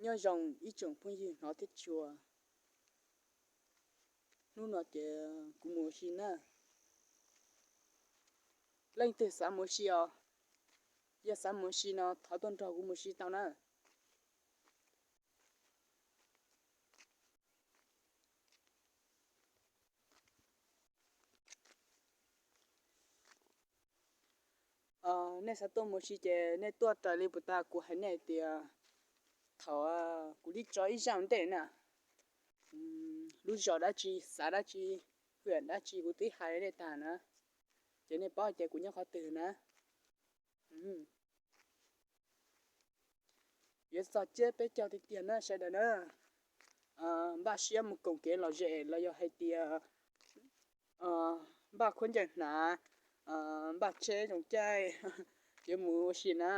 Nyob zoo ib tsoom phooj ywg hnov thiab tshua. Hnub no ces kuv mus ua si na. Leej twg xav mus ua si os, yog xav mus ua si no thov tuaj nrog kuv mus ua si tau na. Nej xav tuaj mus ua si ces nej tuaj raws li puas tas kuv hais nej tias thaum kuv twb tso ib zaj ntej na, lub zos dab tsi, xav dab tsi, hwm dab tsi kuv twb hais nej tag na, ces nej paub tias kuv nyob qhov twg na. Yuav txog tsiab peb caug tiag tiag na sawv daws na. Npaj siab mus koom kev lom zem los yog hais tias npaj khaub ncaws hnav, npaj tsheb zoo caij, yuav mus ua si na.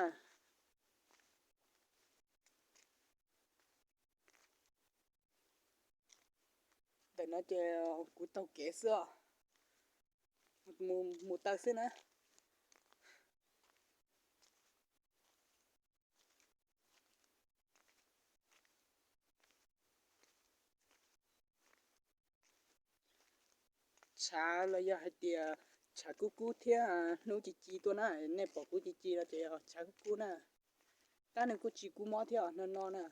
Ntawm no ces kuv taug kev xwb os, mus taw xwb na. Tshav los yog hais tias tshav kub kub thiab hnub ci ci tuaj na, nej pom kuv ci ci no ces tshav kub kub na. Tab nws kuj tsis kub mob thiab os, no no na.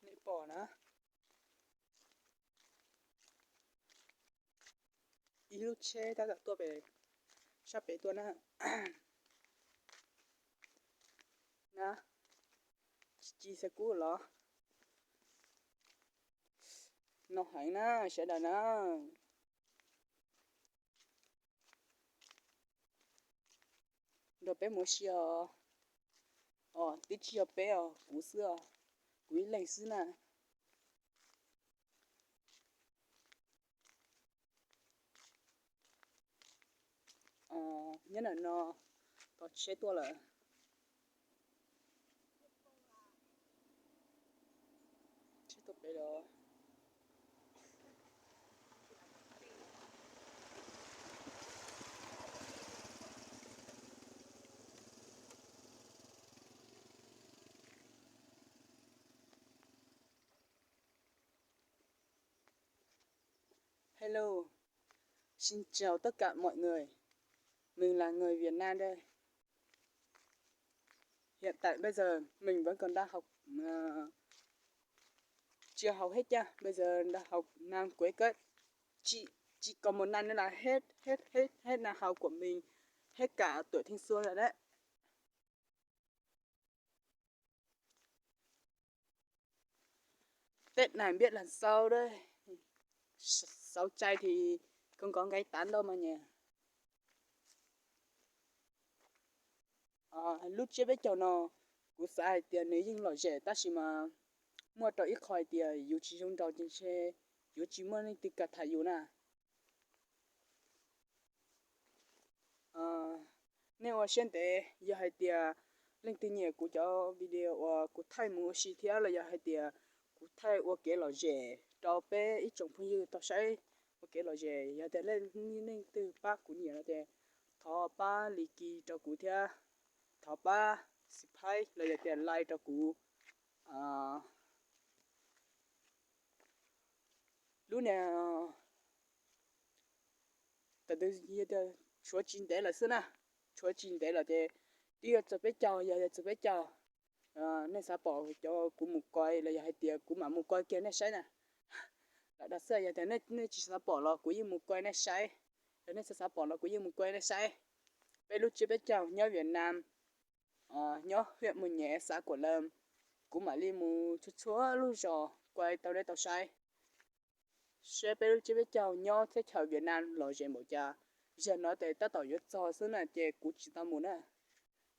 Nej pom na, ib lub tsheb tab tom tuaj pem, sab pem tuaj na. Na, ci ci xav kub los no heev na sawv daws na. Nrog peb mus ua si os. Os, twb tsis yog peb os, kuv xwb os, kuv ib leeg xwb na. Nyob ntawm no, tau tsheb tuaj lawm. Tsheb tuaj pem lawm. Hello, xin chào tất cả mọi người. Mình là người Việt Nam đây. Hiện tại bây giờ mình vẫn còn đang học, ờ, chưa học hết nha. Bây giờ đang học năm cuối cấp. Chỉ, chỉ còn một năm nữa là hết, hết, hết, hết năm học của mình, hết cả tuổi thanh xuân rồi đấy. Tết này biết là sao đấy. Sáu chay thì không có gai tán đâu mà nhỉ. Lub tsiab peb caug no, kuv xav hais tias nws yeej lom zem tab sis mas muaj rau ib qho hais tias yus tsis zoo nraug ces ntshe yuav tsis muaj leej twg kam tham yus na. Nej ua siab ntev, yog hais tias leej twg nyiam kuv cov video uas kuv thaij mus ua si thiab los yog hais tias kuv thaij ua kev lom zem rau peb ib tsoom phooj ywg tau saib ua kev lom zem, yog tias leej twg pab kuv nyiam no ces thov pab like rau kuv thiab, thov pab subscribe los yog tias like rau kuv. Lub niag, tam tus tshuav tsis ntev lawm xwb na, tshuav tsis ntev lawm ces twb yuav txog peb caug, yog yuav txog peb caug, nej xav pom cov kuv mus koi los yog hais tias kuv mam mus koi kiag nej saib na. Lam dag xwb, yog tias nej tsis xav pom los kuv yeej mus koi nej saib, yog nej xav xav pom los kuv yeej mus koi nej saib. Peb lub tsiab peb caug nyob Việt Nam, nyob huyện Mường Nhé, xã Quảng Lâm. Kuv mam li mus txhua txhua lub zos koi tau nej tau saib, seb peb lub tsiab peb caug nyob teb chaws Việt Nam lom zem npaum cas. Yog no ces tab tom yuav txog xwb na ces kuv tsis tau mus na.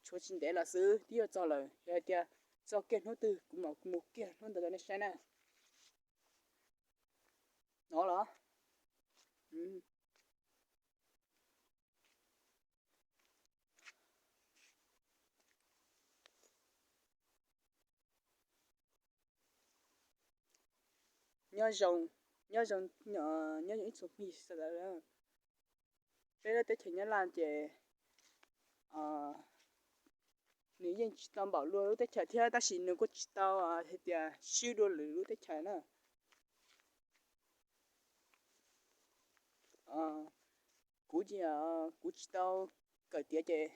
Tshuav tsis ntev lawm xwb twb yuav txog lawm, yog hais tias txog kiag hnub twg kuv mam mus kiag hnub ntawd rau nej saib na. No los. Nyob zoo, nyob zoo, nyob zoo ib tsoom phooj ywg sawv daws. peb lub teb chaws Nyab Laj ces nws yeej tsis tau npaum luag lub teb chaws thiab, tab sis nws kuj tsis tau hais tias swb dua lwm lub teb chaws na. Kuv, kuv tsis tau kawm tiav ces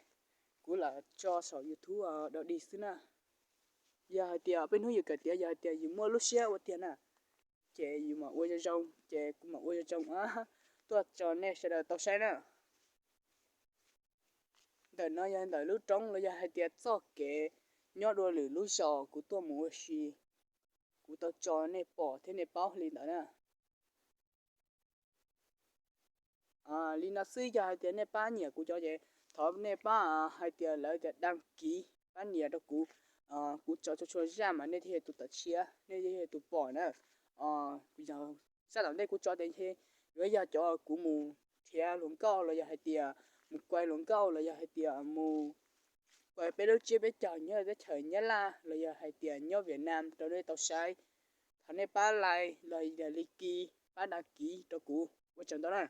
kuv lam tso saum YouTube dog dig xwb na. Yog hais tias peb hnub yus kawm tiav, yog hais tias yus muaj lub siab ua tiag na, ces yus mam ua zoo zoo, ces kuv mam ua zoo zoo tuaj tso nej sawv daws tau saib na. Ntawm no yog ntawm lub roob los yog hais tias txoj kev nyob dua lwm lub zos kuv tuaj mus ua si, kuv tau tso nej pom thiab nej paub li ntawd na. Li no xwb, yog hais tias nej pab nyiam kuv cov ces thov nej pab hais tias lawv tias đăng ký, pab nias rau kuv. Kuv tso txhua txhua zaj mas nej thiaj yog tus tawm tshiab, nej thiaj yog tus pom na. Kuv yog zaj tom ntej kuv tso tias ntshe yuav yog cov kuv mus nrhiav hluas nkauj los yog hais tias mus kuaj hluas nkauj los yog hais tias mus kuaj peb lub tsiab peb caug nyob teb chaws Nyab Laj los yog hais tias nyob Việt Nam rau nej tau saib. Thov nej pab like los yog li ki, pab đăng ký rau kuv. Ua tsaug ntau na.